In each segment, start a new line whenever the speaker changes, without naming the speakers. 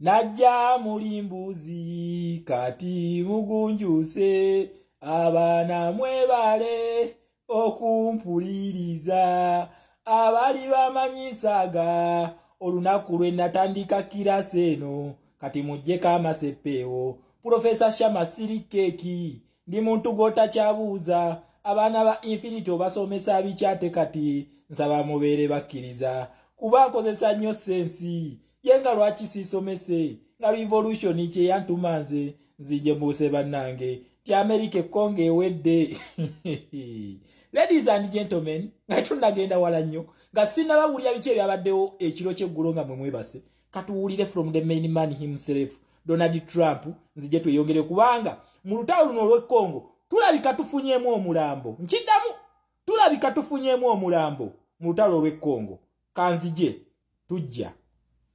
Najja muli mbuzi, kati mugunjuse. Abaana mwebale okumpuliriza. Abali bamanyisaga olunaku lwe natandika kirasi eno, kati muggyeko amasepeewo. Pulofesa Shama, siri keeki, ndi muntu gw'otakyabuuza. Abaana ba Infinity obasomesa bikyate, kati nsaba mubeere bakkiriza kuba nkozesa nnyo sense. Ye nga lwaki siisomese nga revolution kyeyantuma? Nze nzije mbuuse bannange ti America ekkonga ewedde. Ladies and gentlemen, nga tunagenda wala nnyo, nga sinnabawulira biki ebyabaddewo ekiro kyeggulo nga mwe mwebase, katuwulire from the main man himself, Donald Trump. Nzije tweyongere, kubanga mu lutalo luno olw'Ekkongo tulabika tufunyeemu omulambo. Nkiddamu, tulabika tufunyeemu omulambo mu lutalo olw'Ekkongo. Kanzije tujja,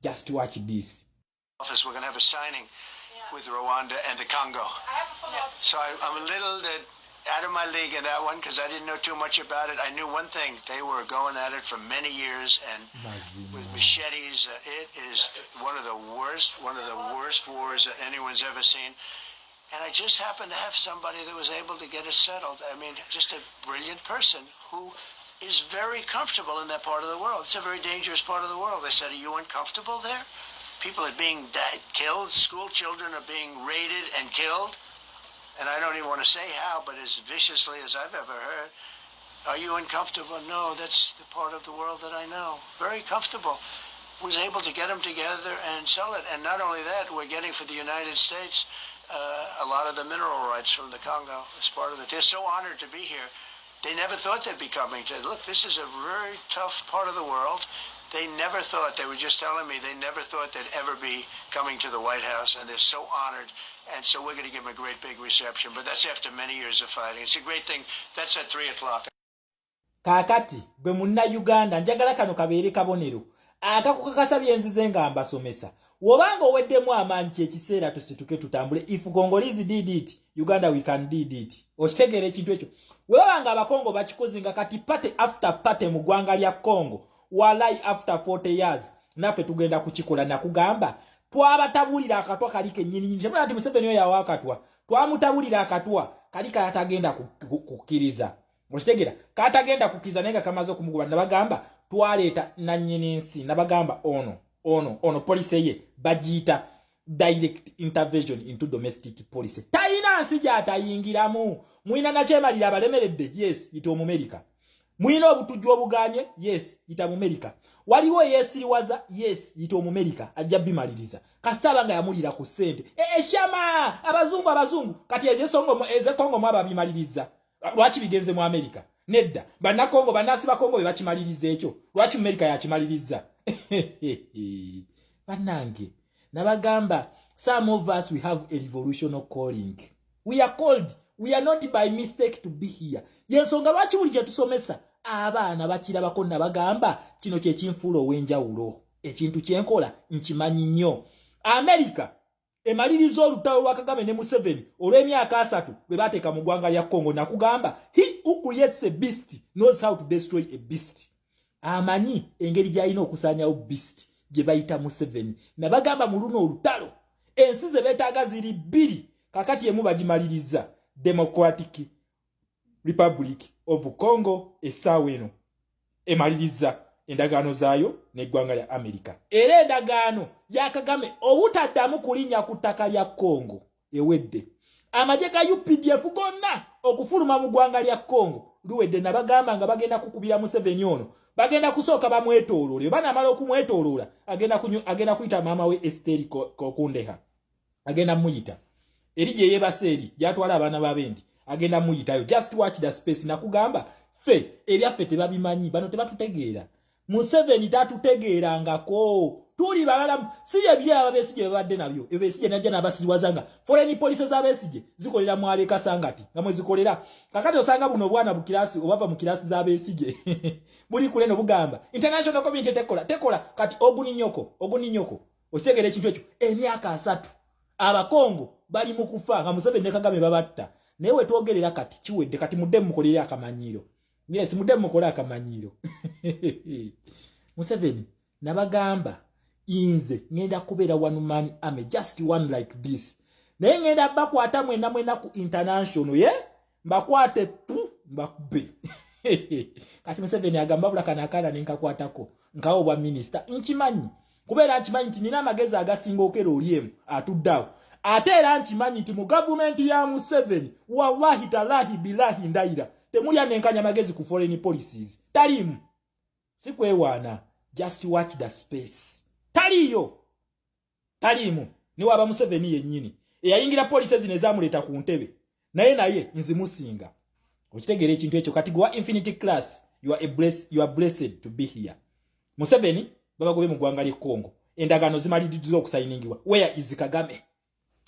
just watch this.
Office, we're going to have a signing with Rwanda and the Congo.
I have a follow-up.
So I'm a little out of my league in that one because I didn't know too much about it. I knew one thing: they were going at it for many years and with machetes. It is one of the worst wars that anyone's ever seen. And I just happened to have somebody that was able to get it settled. I mean, just a brilliant person who is very comfortable in that part of the world. It's a very dangerous part of the world. I said, "Are you uncomfortable there? People are being killed. School children are being raided and killed. And I don't even want to say how, but as viciously as I've ever heard. Are you uncomfortable?" "No, that's the part of the world that I know." Very comfortable. Was able to get them together and sell it. And not only that, we're getting for the United States a lot of the mineral rights from the Congo as part of it. They're so honored to be here. They never thought they'd be coming to look. This is a very tough part of the world. They never thought, they were just telling me, they never thought they'd ever be coming to the White House, and they're so honored. And so we're going to give them a great big reception. But that's after many years of fighting. It's a great thing. That's at 3 o'clock.
Kaakati gwe Munnayuganda, njagala kano kabeere kabonero akakukakasa byenzize nga mbasomesa. Wobanga oweddemu amaanyi, kyekiseera tusituke tutambule. If Congolese did it, Uganda, we can did it. Okitegeera ekintu ekyo? Webaba nga Abakongo bakikoze, nga kati party after party mu ggwanga lya Congo, walai after 40 years naffe tugenda kukikola. Nakugamba twabatabulira akatwa kali kennyini. Temula nti Museveni oyo awa akatwa, twamutabulira akatwa kali katagenda kukkiriza. Okitegeera? Katagenda kukkiriza, naye nga kamaze okumuguba. Nabagamba twaleeta nannyini nsi. Nabagamba ono policy ye bagiyita direct intervention into domestic policy. Talina nsi gy'atayingiramu. Mwina nakyemalira abalemeredde? Yes, yita Omumerika. Mwina obutujju obuganye? Yes, yita Mumerika. Waliwo yeesiriwaza? Yes, yita Omumerika, ajja bimaliriza kasita aba nga yamulira ku ssente. Eshama abazungu, abazungu kati ezekongo mu ababimaliriza, lwaki bigenze mu Amerika? Nedda, Bannakongo, bannansi Bakongo be bakimaliriza ekyo. Lwaki Mumerika yakimaliriza? Bannange, nabagamba some of us, we have a revolutional calling. We are called, we are not by mistake to be here. Yensonga lwaki buli kye tusomesa abaana bakirabako. Nabagamba kino kyekinfuula ow'enjawulo. Ekintu kyenkola nkimanyi nnyo. Amerika emaliriza olutalo lwa Kagame ne Museveni olw'emyaka 30 lwe bateeka mu ggwanga lya Congo. Nakugamba, he who creates a beast knows how to destroy a beast. Amanyi engeri gy'alina okusaanyawo beast gye bayita Museveni. Nabagamba mu luno olutalo ensi ze beetaaga ziri bbiri. Kakati emu bagimaliriza, Democratic Republic of Congo essaawa eno emaliriza endagaano zaayo n'eggwanga lya Amerika, era endagaano ya Kagame obutaddamu kulinnya ku ttaka lya Congo ewedde. Amagye ga UPDF gonna okufuluma mu ggwanga lya Congo luwedde. Nabagamba nga bagenda kukubira Museveni ono, bagenda kusooka bamwetooloole. Oba namala okumwetooloola, agenda kuyita maama we Esteri Kokundeha, agenda muyita eri gye yeebase, eri gyatwala abaana babendi, agenda muyitayo. Just watch the space. Nakugamba ffe ebyaffe tebabimanyi, bano tebatutegeera. Museveni tatutegeerangako, tuli balalamu. Si yebyaba Besigye bebadde nabyo. Ebyo Besigye najja n'abasiriwaza nga foreign policy z'Abesigye zikolera mwaleka sangati nga mwezikolera. Kakati osanga buno obwana bukirasi obava mu kirasi z'Abesigye buli kule no bugamba international community tekola, tekola. Kati oguninyoko, oguninyoko. Okitegeera ekintu ekyo? Emyaka 30 Abakongo bali mu kufa nga Museveni ne Kagame babatta. Naye wetwogerera kati kiwedde. Kati mudde mukolere akamanyiiro. Yes, mudde mukole akamanyiiro. Museveni nabagamba Nze ŋŋenda kubeera one man army, just one like this, naye ŋŋenda bakwata mwena mwena ku international, ye mbakwate tu mbakube. Kati Museveni agamba, bula kano akaana nenkakwatako nkawo obwa minisita. Nkimanyi, kubeera nkimanyi nti nina amagezi agasinga okera oli emu atuddeawo. Ate era nkimanyi nti mu gavumenti ya Museveni, wallahi talahi bilahi, ndayira, temulya nenkanya magezi ku foreign policies taliimu. Si kwewaana, just watch the space. Taliiyo, taliimu. Niwaba Museveni yennyini eyayingira policy zino ezamuleeta ku ntebe, naye nzimusinga. Okitegeera ekintu ekyo? Kati gwa infinity class, you are blessed to be here. Museveni babagobye mu ggwanga ly'e Congo, endagaano zimaliriddwa okusayiningibwa. Where is Kagame?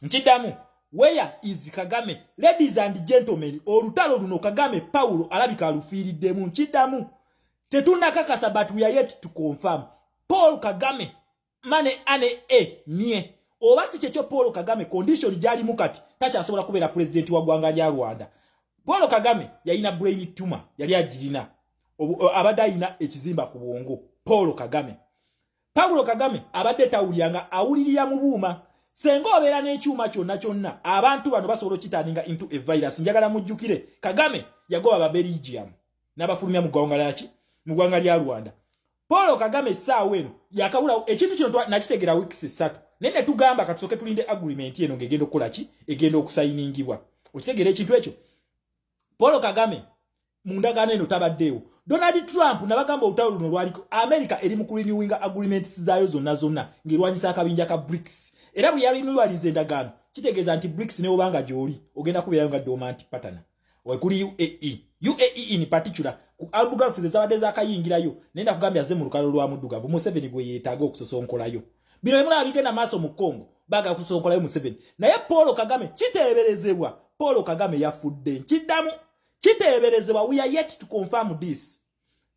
Nkiddamu, where is Kagame? Ladies and gentlemen, olutalo luno Kagame Paulo alabika alufiiriddemu. Nkiddamu, tetunakakasa, but we are yet to confirm. Paul Kagame mane ane e mie oba si kyekyo, Paul Kagame condition gyalimu kati takyasobola kubeera pulezidenti wa ggwanga lya Rwanda. Paul Kagame yalina brain tumor, yali agirina, abadde alina ekizimba ku bwongo. Paul Kagame, Paulo Kagame abadde tawulyanga, awulirira mu buuma. Senga obeera n'ekyuma kyonna kyonna, abantu bano basobola okukitaninga into a virus. Njagala mujjukire, Kagame yagoba Babelgium n'abafulumya mu ggwanga lyaki, mu ggwanga lya Rwanda. Paul Kagame essaawa eno yakawula ekintu kino. Nakitegera weeks 3, naye ne tugamba katusooke tulinde agreement eno ng'egenda okukola ki, egenda okusayiningibwa. Okitegeera ekintu ekyo? Paul Kagame mu ndagaano eno tabaddeewo. Donald Trump, nabagamba olutalo luno lwaliko America eri mu kurenewinga agreements zaayo zonna zonna ng'erwanyisa akabinja ka BRICS. Era bwe yarenewaliza endagaano, kitegeeza nti BRICS newobanga gy'oli ogenda kubeerayo nga dormant partner. Kuli UAE, UAE in particular ku Arab Gulf ezabadde zakayingirayo, naye ndakugambye azze mu lukalo lwa muddugavu. Museveni gwe yeetaaga okusosonkolayo. Bino bimulaba bigenda maaso mu Congo, baagala kusosonkolayo Museveni. Naye Paul Kagame, kiteeberezebwa Paul Kagame yafudde. Nkiddamu, kiteeberezebwa, we are yet to confirm this.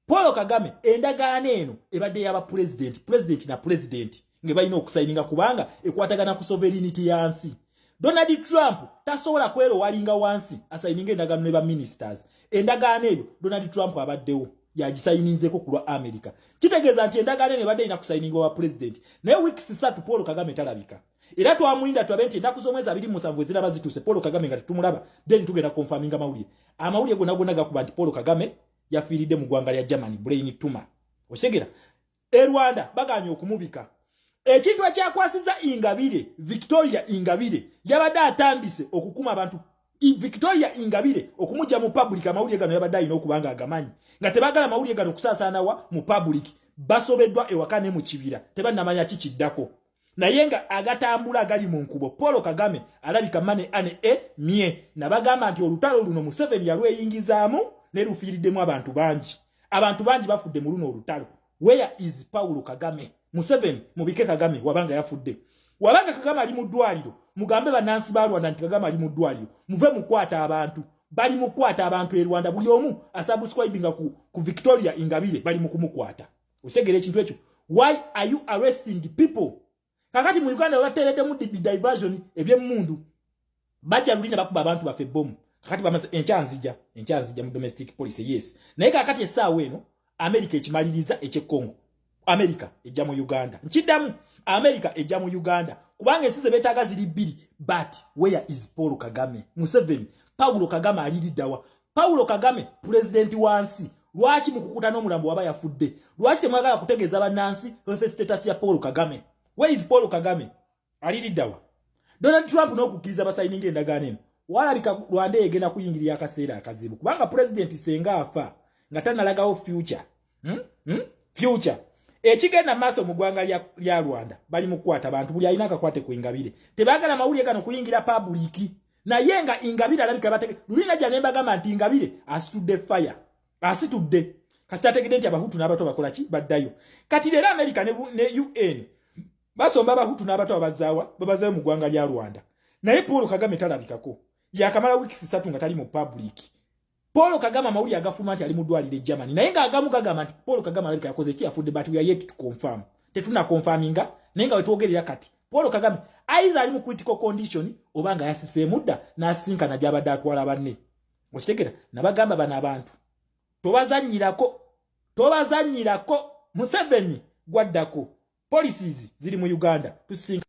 Paul Kagame, endagaano eno ebadde yaba president, president na president nge balina okusayininga kubanga ekwatagana ku sovereignty ya nsi. Donald Trump tasobola kwerowalinga wansi asayininga endagaano ne ba ministers. Endagaano eyo Donald Trump abaddewo yagisayininzeko ku lwa America. Kitegeeza nti endagaano eno ebadde erina kusayininga wa president, naye weeks 3 Paul Kagame talabika. Era twamulinda tulabe nti ennaku z'omwezi 27 eziraba zituuse, Paul Kagame nga tetumulaba, then tugenda confirminga mawulire. Amawulire gonna gonna gakuba nti Paul Kagame yafiiridde mu ggwanga lya Germany, brain tumor. Okitegeera? E Rwanda baganye okumubika. Ekintu ekyakwasiza Ingabire, Victoria Ingabire yabadde atandise okukuma abantu. Victoria Ingabire okumujja mu public, amawulire gano yabadde alina okuba nga agamanyi, nga tebagala mawulire gano okusaasaanawa mu public. Basobeddwa ewaka ne mu kibira, tebannamanya kikiddako, naye nga agatambula agali mu nkubo, Paul Kagame alabika mane ane e mie. Nabagamba nti olutalo luno Museveni yalweyingizaamu ne lufiiriddemu abantu bangi. Abantu bangi bafudde mu luno olutalo. Where is Paulo Kagame? Museveni, mubike Kagame wabanga yafudde. Wabanga Kagame ali mu ddwaliro, mugambe bannansi ba Rwanda nti Kagame ali mu ddwaliro. Muve mukwata abantu. Bali mukwata abantu e Rwanda. Buli omu asubscribinga ku Victoria Ingabire bali mu kumukwata. Otegeera ekintu ekyo? Why are you arresting people? Kakati mu Uganda bateereddemu diversion, ebyemmundu. Bajja luli ne bakuba abantu baffe bomu. Kakati bamaze, enkyanzija mu domestic policy, yes. Naye kakati essaawa eno America ekimaliriza eky'e Congo. America ejja mu Uganda. Nkiddamu, America ejja mu Uganda kubanga ensi ze beetaaga ziri bbiri. But where is Paul Kagame? Museveni, Paulo Kagame aliriddawa? Paulo Kagame pulezidenti wansi, lwaki mukukuta n'omulambo waba yafudde? Lwaki temwagala kutegeeza bannansi health status ya Paul Kagame? Where is Paul Kagame? Aliriddawa? Donald Trump n'okukkiriza basayininga endagaano eno, walabika Rwanda egenda kuyingirira akaseera akazibu, kubanga pulezidenti senga afa nga tanalagawo future, Future ekigenda maaso mu ggwanga lya Rwanda, bali mu kukwata abantu, buli alina akakwate ku Ingabire. Tebaagala mawulire gano kuyingira public, naye nga Ingabire alabika batege. Luli najja ne mbagamba nti Ingabire asitudde fire, asitudde kasita ategedde nti Abahutu n'abato bakola ki, baddayo. Kati leero America ne UN basomba Abahutu n'abato babazaawa, babazaayo mu ggwanga lya Rwanda, naye Paul Kagame talabikako. Yakamala weeks 3 nga tali mu public. Paul Kagame, amawulire agafuma nti ali mu ddwaliro e Germany, naye ng'agamu gagamba nti Paul Kagame alabika yakoze ki, yafudde, but we are yet to confirm. Tetuna confirminga, naye nga wetwogerera kati Paul Kagame either ali mu critical condition oba nga yasiseemu dda n'asinkana gy'abadde atwala banne. Okitegera? Nabagamba bano abantu tobazannyirako, tobazannyirako. Museveni gwaddako. Policies ziri mu Uganda. Tusinka.